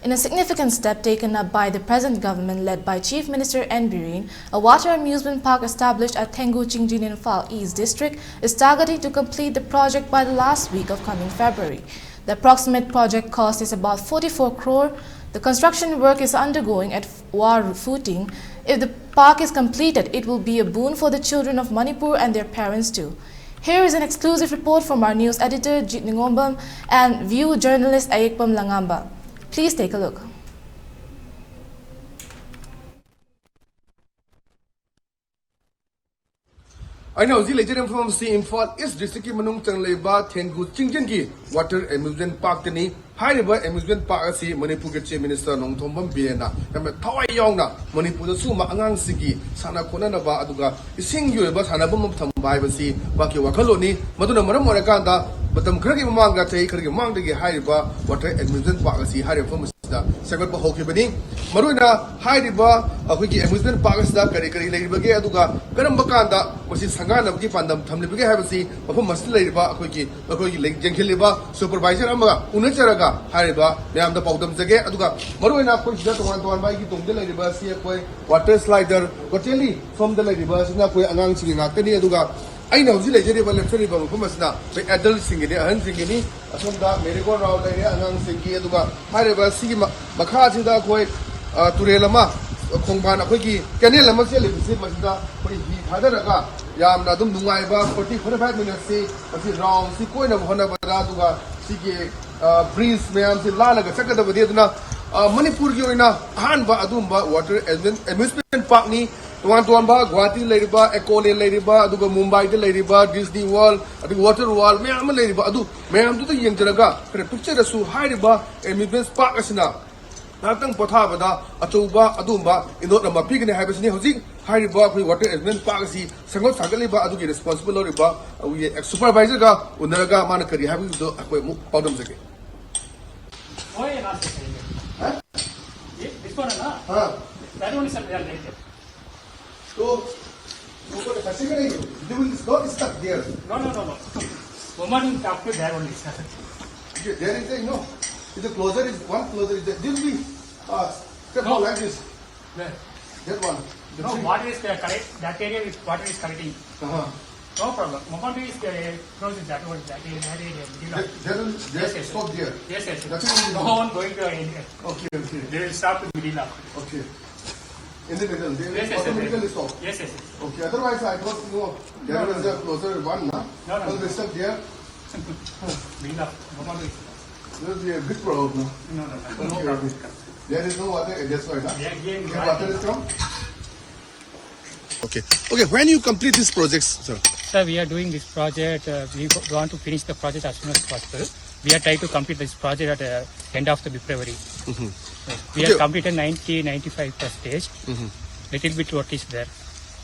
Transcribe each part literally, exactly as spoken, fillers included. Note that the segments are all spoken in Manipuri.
In a significant step taken up by the present government led by Chief Minister N Biren, a water amusement park established at Thengu Chingjin in Imphal East District is targeting to complete the project by the last week of coming February. The approximate project cost is about forty-four crore. The construction work is undergoing at war footing. If the park is completed, it will be a boon for the children of Manipur and their parents too. Here is an exclusive report from our news editor Jit Ningombam and view journalist Ayekpam Langamba. Please take a look. ꯑꯩꯅ ꯍꯧꯖꯤꯛ ꯂꯩꯖꯔꯤꯕ ꯃꯐꯝ ꯑꯁꯤ ꯏꯝꯐꯥꯜ ꯏꯁ ꯗꯤꯁꯇ꯭ꯔꯤꯛꯀꯤ ꯃꯅꯨꯡ ꯆꯪꯂꯤꯕ ꯊꯦꯡꯒꯨ ꯆꯤꯡꯖꯤꯟꯒꯤ ꯋꯥꯇꯔ ꯑꯦꯃ꯭ꯌꯨꯖꯃꯦꯟ ꯄꯥꯔꯛꯇꯅꯤ꯫ ꯍꯥꯏꯔꯤꯕ ꯑꯦꯃ꯭ꯌꯨꯖꯃꯦꯟ ꯄꯥꯔꯛ ꯑꯁꯤ ꯃꯅꯤꯄꯨꯔꯒꯤ ꯆꯤꯐ ꯃꯤꯅꯤꯁꯇꯔ ꯅꯣꯡꯊꯣꯝꯕꯝ ꯕꯤꯔꯦꯟꯅ ꯌꯥꯝꯅ ꯊꯋꯥꯏ ꯌꯥꯎꯅ ꯃꯅꯤꯄꯨꯔꯗ ꯁꯤꯒꯨꯝꯕ ꯑꯉꯥꯡꯁꯤꯡꯒꯤ ꯁꯥꯟꯅ ꯈꯣꯠꯅꯅꯕ ꯑꯗꯨꯒ ꯏꯁꯤꯡꯒꯤ ꯑꯣꯏꯕ ꯁꯥꯟꯅꯐꯝ ꯑꯃ ꯊꯝꯕ ꯍꯥꯏꯕꯁꯤ ꯃꯍꯥꯛꯀꯤ ꯋꯥꯈꯜꯂꯣꯟꯅꯤ꯫ ꯃꯗꯨꯅ ꯃꯔꯝ ꯑꯣꯏꯔꯀꯥꯟꯗ ꯃꯇꯝ ꯈꯔꯒꯤ ꯃꯃꯥꯡꯗ, ꯆꯍꯤ ꯈꯔꯒꯤ ꯃꯃꯥꯡꯗꯒꯤ ꯍꯥꯏꯔꯤꯕ ꯋꯥꯇꯔ ꯑꯦꯃ꯭ꯌꯨꯖꯃꯦꯟ ꯄꯥꯔꯛ ꯑꯁꯤ ꯍꯥꯏꯔꯤꯕ ꯃꯐꯝ ꯑꯁꯤꯗ ꯁꯦꯝꯒꯠꯄ ꯍꯧꯈꯤꯕꯅꯤ꯫ ꯃꯔꯨꯑꯣꯏꯅ ꯍꯥꯏꯔꯤꯕ ꯑꯩꯈꯣꯏꯒꯤ ꯑꯦꯃ꯭ꯌꯨꯖꯃꯦꯟ ꯄꯥꯔꯛ ꯑꯁꯤꯗ ꯀꯔꯤ ꯀꯔꯤ ꯂꯩꯔꯤꯕꯒꯦ, ꯑꯗꯨꯒ ꯀꯔꯝꯕ ꯀꯥꯟꯗ ꯃꯁꯤ ꯁꯪꯒꯥꯅꯕꯒꯤ ꯄꯥꯟꯗꯝ ꯊꯝꯂꯤꯕꯒꯦ ꯍꯥꯏꯕꯁꯤ ꯃꯐꯝ ꯑꯁꯤꯗ ꯂꯩꯔꯤꯕ ꯑꯩꯈꯣꯏꯒꯤ, ꯑꯩꯈꯣꯏꯒꯤ ꯂꯩ-, ꯌꯦꯡꯁꯤꯜꯂꯤꯕ ꯁꯨꯄꯔꯚꯥꯏꯖꯔ ꯑꯃꯒ ꯎꯅꯖꯔꯒ ꯍꯥꯏꯔꯤꯕ ꯃꯌꯥꯝꯗ ꯄꯥꯎꯗꯝꯖꯒꯦ꯫ ꯑꯗꯨꯒ ꯃꯔꯨꯑꯣꯏꯅ ꯑꯩꯈꯣꯏ ꯁꯤꯗ ꯇꯣꯉꯥꯟ ꯇꯣꯉꯥꯟꯕ ꯑꯩꯒꯤ ꯇꯨꯡꯗ ꯂꯩꯔꯤꯕ ꯑꯁꯤ ꯑꯩꯈꯣꯏ ꯋꯥꯇꯔ ꯁ꯭ꯂꯥꯏꯗꯔ, ꯇꯣꯇꯦꯂꯤ ꯁꯣꯝꯗ ꯂꯩꯔꯤꯕ ꯑꯁꯤꯅ ꯑꯩꯈꯣꯏ ꯑꯉꯥꯡꯁꯤꯡꯒꯤ ꯉꯥꯛꯇꯅꯤ꯫ ꯑꯗꯨꯒ ꯑꯩꯅ ꯍꯧꯖꯤꯛ ꯂꯩꯖꯔꯤꯕ, ꯂꯦꯞꯆꯔꯤꯕ ꯃꯐꯝ ꯑꯁꯤꯅ ꯑꯩꯈꯣꯏ ꯑꯦꯗꯜꯁꯤꯡꯒꯤꯅꯤ, ꯑꯍꯟꯁꯤꯡꯒꯤꯅꯤ꯫ ꯑꯁꯣꯝꯗ ꯃꯦꯔꯤꯒꯣꯟ ꯔꯥꯎꯟ ꯂꯩꯔꯦ ꯑꯉꯥꯡꯁꯤꯡꯒꯤ꯫ ꯑꯗꯨꯒ ꯍꯥꯏꯔꯤꯕ ꯁꯤꯒꯤ ꯃ-, ꯃꯈꯥꯁꯤꯗ ꯑꯩꯈꯣꯏ, ꯑ, ꯇꯨꯔꯦꯜ ꯑꯃ, ꯈꯣꯡꯕꯥꯟ, ꯑꯩꯈꯣꯏꯒꯤ ꯀꯦꯅꯦꯜ ꯑꯃ ꯆꯦꯜꯂꯤꯕꯁꯤ, ꯃꯁꯤꯗ ꯑꯩꯈꯣꯏ ꯍꯤ ꯊꯥꯗꯔꯒ ꯌꯥꯝꯅ ꯑꯗꯨꯝ ꯅꯨꯡꯉꯥꯏꯕ forty, forty-five minutesꯁꯤ ꯃꯁꯤ ꯔꯥꯎꯟꯁꯤ ꯀꯣꯏꯅꯕ ꯍꯣꯠꯅꯕꯗ, ꯑꯗꯨꯒ ꯁꯤꯒꯤ, ꯑ, ꯕ꯭ꯔꯤꯖ ꯃꯌꯥꯝꯁꯤ ꯂꯥꯜꯂꯒ ꯆꯠꯀꯗꯕꯅꯤ꯫ ꯑꯗꯨꯅ, ꯑ, ꯃꯅꯤꯄꯨꯔꯒꯤ ꯑꯣꯏꯅ ꯑꯍꯥꯟꯕ ꯑꯗꯨꯒꯨꯝꯕ ꯋꯥꯇꯔ ꯑꯦꯃ꯭ꯌꯨꯖꯃꯦꯟ ꯄꯥꯔꯛꯅꯤ꯫ ꯇꯣꯉꯥꯟ ꯇꯣꯉꯥꯟꯕ ꯒꯨꯋꯥꯍꯥꯇꯤꯗ ꯂꯩꯔꯤꯕ, ꯑꯦꯀꯣꯂꯦꯟ ꯂꯩꯔꯤꯕ, ꯑꯗꯨꯒ ꯃꯨꯝꯕꯥꯏꯗ ꯂꯩꯔꯤꯕ ꯗꯤꯁꯅꯤ ꯋꯥꯔꯜ, ꯑꯗꯒꯤ ꯋꯥꯇꯔ ꯋꯥꯔꯜ ꯃꯌꯥꯝ ꯑꯃ ꯂꯩꯔꯤꯕ, ꯑꯗꯨ ꯃꯌꯥꯝꯗꯨꯗ ꯌꯦꯡꯖꯔꯒ ꯑꯩꯈꯣꯏꯅ ꯄꯤꯛꯆꯔꯁꯨ ꯍꯥꯏꯔꯤꯕ ꯑꯦꯃ꯭ꯌꯨꯖꯃꯦꯟ ꯄꯥꯔꯛ ꯑꯁꯤꯅ ꯉꯥꯏꯍꯥꯛꯇꯪ ꯄꯣꯊꯥꯕꯗ ꯑꯆꯧꯕ ꯑꯗꯨꯒꯨꯝꯕ ꯏꯅꯣꯠ ꯑꯃ ꯄꯤꯒꯅꯤ ꯍꯥꯏꯕꯁꯤꯅꯤ꯫ ꯍꯧꯖꯤꯛ ꯍꯥꯏꯔꯤꯕ ꯑꯩꯈꯣꯏ ꯋꯥꯇꯔ ꯑꯦꯃ꯭ꯌꯨꯖꯃꯦꯟ ꯄꯥꯔꯛ ꯑꯁꯤ ꯁꯦꯝꯒꯠ ꯁꯥꯒꯠꯂꯤꯕ ꯑꯗꯨꯒꯤ ꯔꯦꯁꯄꯣꯟꯁꯤꯕꯜ ꯑꯣꯏꯔꯤꯕ ꯑꯩꯈꯣꯏꯒꯤ ꯁꯨꯄꯔꯚꯥꯏꯖꯔꯒ ꯎꯅꯔꯒ ꯃꯥꯅ ꯀꯔꯤ ꯍꯥꯏꯕꯗꯨ ꯑꯩꯈꯣꯏ ꯑꯃꯨꯛ ꯄꯥꯎꯗꯝꯖꯒꯦ꯫ Why not the same? Huh? This one, na? हाँ। That one is a real danger. तो ऊपर फंसेगा नहीं, you will not stuck there. No, no, no, no. Woman in captive, that one is. There is a, no. If the closer is one closer is there, this will be uh, step No. Like this. Where? That one. The No, tree. Water is uh, correct. That area with water is collecting. Uh-huh. No problem. Mohammed is uh, close to that one. That area, that area. Middle That, of- that will Yes, just yes, stop there. Yes, yes. Nothing will be No done. One going to end. Okay, okay, They will stop in middle of. Okay. In the middle, they will Yes, yes, yes, automatically yes. Stop. Yes, yes, yes. Okay, otherwise I thought, you know, there No, no, was no. A closer one, na? No, no, When no. They stop there, Middle of. Mohammed is. There will be a big problem. No, no, no. No Okay, problem. Okay. There is no water, that's why, na? Yeah, again, Okay, why? Water is come? Okay. Okay, when you complete these projects, sir? Sir, we are doing this project. Uh, we go- want to finish the project as soon as possible. We are trying to complete this project at the end of the February. We Okay. have completed ninety, ninety-five percentage. Little bit work is there.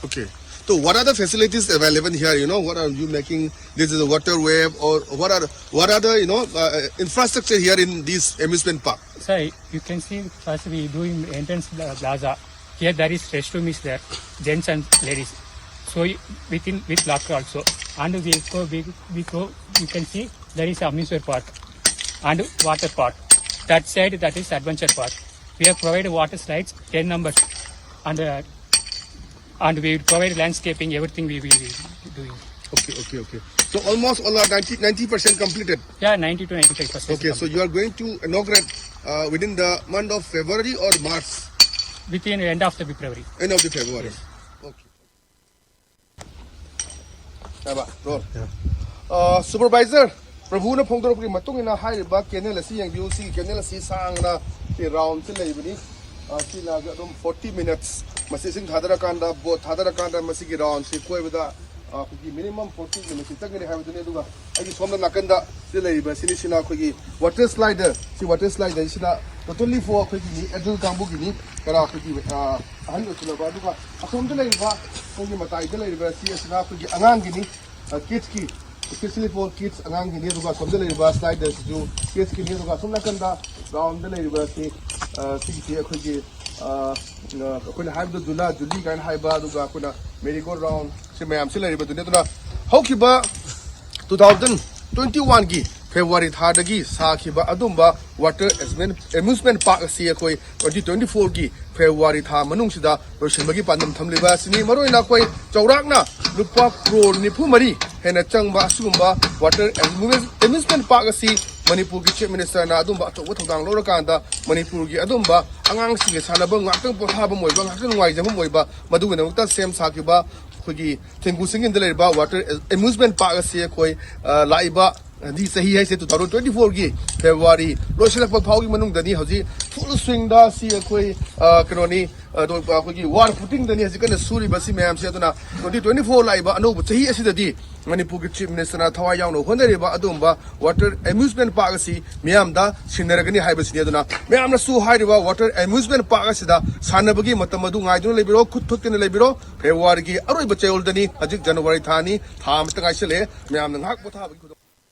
Okay. So what are the facilities available here? You know, what are you making? This is a water wave, or what are what are the you know uh, infrastructure here in this amusement park? Sir, you can see first we doing entrance pla- plaza. Here there is restroom is there, gents and ladies. So y- within with locker also, and we go we, we go. You can see there is amusement park and water park. That side that is adventure park. We have provided water slides ten numbers, and uh, and we will provide landscaping. Everything we will be doing. Okay, okay, okay. So almost all are ninety, ninety percent completed. Yeah, ninety to ninety-five percent. Okay, so you are going to inaugurate uh, within the month of February or March, Within end of the February. End of the February. Okay. ꯌꯥꯕ? Roll. ꯑ, Supervisor, ꯄ꯭ꯔꯚꯨꯅ ꯐꯣꯡꯗꯣꯔꯛꯄꯒꯤ ꯃꯇꯨꯡ ꯏꯟꯅ ꯍꯥꯏꯔꯤꯕ canal ꯑꯁꯤ ꯌꯦꯡꯕꯤꯌꯨ꯫ ꯁꯤꯒꯤ canal ꯑꯁꯤ ꯁꯥꯡꯅ ꯁꯤ round ꯁꯤ ꯂꯩꯕꯅꯤ꯫ ꯑ, ꯁꯤ ꯂꯥꯛꯑꯒ ꯑꯗꯨꯝ forty minutes꯫ ꯃꯁꯤ ꯏꯁꯤꯡ ꯊꯥꯗꯔꯀꯥꯟꯗ, boat ꯊꯥꯗꯔꯀꯥꯟꯗ ꯃꯁꯤꯒꯤ round ꯁꯤ ꯀꯣꯏꯕꯗ, ꯑ, ꯑꯩꯈꯣꯏꯒꯤ minimum forty minutes ꯁꯤ ꯆꯪꯒꯅꯤ ꯍꯥꯏꯕꯗꯨꯅꯤ꯫ ꯑꯗꯨꯒ ꯑꯩꯒꯤ ꯁꯣꯝꯗ ꯅꯥꯀꯟꯗ ꯁꯤ ꯂꯩꯔꯤꯕ ꯁꯤꯅꯤ, ꯁꯤꯅ ꯑꯩꯈꯣꯏꯒꯤ water slider꯫ ꯁꯤ water slider ꯁꯤꯅ totally for ꯑꯩꯈꯣꯏꯒꯤꯅꯤ, adult ꯀꯥꯡꯕꯨꯒꯤꯅꯤ꯫ ꯈꯔ ꯑꯩꯈꯣꯏꯒꯤ, ꯑ, ꯑꯍꯟ ꯑꯣꯏꯁꯤꯜꯂꯕ꯫ ꯑꯗꯨꯒ ꯑꯁꯣꯝꯗ ꯂꯩꯔꯤꯕ, ꯑꯩꯈꯣꯏꯒꯤ ꯃꯇꯥꯏꯗ ꯂꯩꯔꯤꯕ ꯁꯤ ꯑꯁꯤꯅ ꯑꯩꯈꯣꯏꯒꯤ ꯑꯉꯥꯡꯒꯤꯅꯤ, ꯑ, kids ꯀꯤ, specially for kids ꯑꯉꯥꯡꯒꯤꯅꯤ꯫ ꯑꯗꯨꯒ ꯑꯁꯣꯝꯗ ꯂꯩꯔꯤꯕ slider ꯁꯤꯁꯨ kids ꯀꯤꯅꯤ꯫ ꯑꯗꯨꯒ ꯑꯁꯣꯝ ꯅꯥꯀꯟꯗ round ꯗ ꯂꯩꯔꯤꯕ ꯁꯤ, ꯑ, ꯁꯤꯒꯤꯁꯤ ꯑꯩꯈꯣꯏꯒꯤ, ꯑ, ꯑ, ꯑꯩꯈꯣꯏꯅ ꯍꯥꯏꯕꯗ ꯖꯨꯂꯥ ꯖꯨꯂꯤ ꯀꯥꯏꯅ ꯍꯥꯏꯕ, ꯑꯗꯨꯒ ꯑꯩꯈꯣꯏꯅ merry-go-round ꯁꯤ ꯃꯌꯥꯝꯁꯤ ꯂꯩꯔꯤꯕꯗꯨꯅꯤ꯫ ꯑꯗꯨꯅ ꯍꯧꯈꯤꯕ two thousand twenty-one ꯒꯤ ꯐꯦꯕ꯭ꯔꯨꯋꯥꯔꯤ ꯊꯥꯗꯒꯤ ꯁꯥꯈꯤꯕ ꯑꯗꯨꯝꯕ ꯋꯥꯇꯔ ꯑꯦꯃ꯭ꯌꯨꯁꯃꯦꯟ ꯄꯥꯔꯛ ꯑꯁꯤ ꯑꯩꯈꯣꯏ ꯇ꯭ꯋꯦꯟꯇꯤ ꯇ꯭ꯋꯦꯟꯇꯤ ꯐꯣꯔꯒꯤ ꯐꯦꯕ꯭ꯔꯨꯋꯥꯔꯤ ꯊꯥ ꯃꯅꯨꯡꯁꯤꯗ ꯂꯣꯏꯁꯤꯟꯕꯒꯤ ꯄꯥꯟꯗꯝ ꯊꯝꯂꯤꯕ ꯑꯁꯤꯅꯤ꯫ ꯃꯔꯨꯑꯣꯏꯅ ꯑꯩꯈꯣꯏ ꯆꯥꯎꯔꯥꯛꯅ ꯂꯨꯄꯥ ꯀ꯭ꯔꯣꯔ ꯅꯤꯐꯨ ꯃꯔꯤ ꯍꯦꯟꯅ ꯆꯪꯕ ꯑꯁꯤꯒꯨꯝꯕ ꯋꯥꯇꯔ ꯑꯦꯃ꯭ꯌꯨꯁꯃꯦꯟ ꯄꯥꯔꯛ ꯑꯁꯤ ꯃꯅꯤꯄꯨꯔꯒꯤ ꯆꯤꯐ ꯃꯤꯅꯤꯁꯇꯔꯅ ꯑꯗꯨꯝꯕ ꯑꯆꯧꯕ ꯊꯧꯗꯥꯡ ꯂꯧꯔꯀꯥꯟꯗ ꯃꯅꯤꯄꯨꯔꯒꯤ ꯑꯗꯨꯝꯕ ꯑꯉꯥꯡꯁꯤꯡꯒꯤ ꯁꯥꯟꯅꯐꯝ, ꯉꯥꯛꯇꯪ ꯄꯣꯊꯥꯐꯝ ꯑꯣꯏꯕ, ꯉꯥꯛꯇꯪ ꯅꯨꯡꯉꯥꯏꯖꯐꯝ ꯑꯣꯏꯕ, ꯃꯗꯨꯒꯤꯗꯃꯛꯇ ꯁꯦꯝ ꯁꯥꯈꯤꯕ ꯑꯩꯈꯣꯏꯒꯤ ꯊꯦꯡꯒꯨ ꯁꯤꯡꯒꯤꯟꯗ ꯂꯩꯔꯤꯕ ꯋꯥꯇꯔ ꯑꯦꯃ꯭ꯌꯨꯁꯃꯦꯟ ꯄꯥꯔꯛ ꯑꯁꯤ ꯑꯩꯈꯣꯏ, ꯑ, ꯂꯥꯛꯏꯕ, ꯍꯥꯏꯗꯤ ꯆꯍꯤ ꯍꯥꯏꯁꯦ ꯇꯨ ꯊꯥꯎꯖꯟ ꯇ꯭ꯋꯦꯟꯇꯤ ꯐꯣꯔꯒꯤ ꯐꯦꯕ꯭ꯔꯨꯋꯥꯔꯤ ꯂꯣꯏꯁꯤꯜꯂꯛꯄ ꯐꯥꯎꯒꯤ ꯃꯅꯨꯡꯗꯅꯤ꯫ ꯍꯧꯖꯤꯛ ꯐꯨꯜ ꯁ꯭ꯋꯤꯡꯗ ꯁꯤ ꯑꯩꯈꯣꯏ, ꯑ, ꯀꯩꯅꯣꯅꯤ, ꯑꯗꯣ ꯑꯩꯈꯣꯏꯒꯤ ꯋꯥꯔ ꯐꯨꯇꯤꯡꯗꯅꯤ ꯍꯧꯖꯤꯛ ꯀꯟꯅ ꯁꯨꯔꯤꯕ ꯁꯤ ꯃꯌꯥꯝꯁꯦ꯫ ꯑꯗꯨꯅ ꯇ꯭ꯋꯦꯟꯇꯤ ꯇ꯭ꯋꯦꯟꯇꯤ ꯐꯣꯔ ꯂꯥꯛꯏꯕ ꯑꯅꯧꯕ ꯆꯍꯤ ꯑꯁꯤꯗꯗꯤ ꯃꯅꯤꯄꯨꯔꯒꯤ ꯆꯤꯐ ꯃꯤꯅꯤꯁꯇꯔꯅ ꯊꯋꯥꯏ ꯌꯥꯎꯅ ꯍꯣꯠꯅꯔꯤꯕ ꯑꯗꯨꯒꯨꯝꯕ ꯋꯥꯇꯔ ꯑꯦꯃ꯭ꯌꯨꯁꯃꯦꯟ ꯄꯥꯔꯛ ꯑꯁꯤ ꯃꯤꯌꯥꯝꯗ ꯁꯤꯟꯅꯔꯒꯅꯤ ꯍꯥꯏꯕꯁꯤꯅꯤ꯫ ꯑꯗꯨꯅ ꯃꯌꯥꯝꯅꯁꯨ ꯍꯥꯏꯔꯤꯕ ꯋꯥꯇꯔ ꯑꯦꯃ꯭ꯌꯨꯁꯃꯦꯟ ꯄꯥꯔꯛ ꯑꯁꯤꯗ ꯁꯥꯟꯅꯕꯒꯤ ꯃꯇꯝ ꯑꯗꯨ ꯉꯥꯏꯗꯨꯅ ꯂꯩꯕꯤꯔꯣ, ꯈꯨꯠ ꯊꯣꯛꯇꯅ ꯂꯩꯕꯤꯔꯣ꯫ ꯐꯦꯕ꯭ꯔꯨꯋꯥꯔꯤꯒꯤ ꯑꯔꯣꯏꯕ ꯆꯌꯣꯜꯗꯅꯤ, ꯍꯧꯖꯤꯛ ꯖꯅꯋꯥꯔꯤ ꯊꯥꯅꯤ, ꯊꯥ ꯑꯃꯇ ꯉꯥꯏꯁꯤꯜꯂꯛꯑꯦ꯫ ꯃꯌꯥꯝꯅ ꯉꯥꯏꯍꯥꯛ ꯄꯣꯊꯥꯕꯒꯤ ꯈꯨꯗꯣꯡ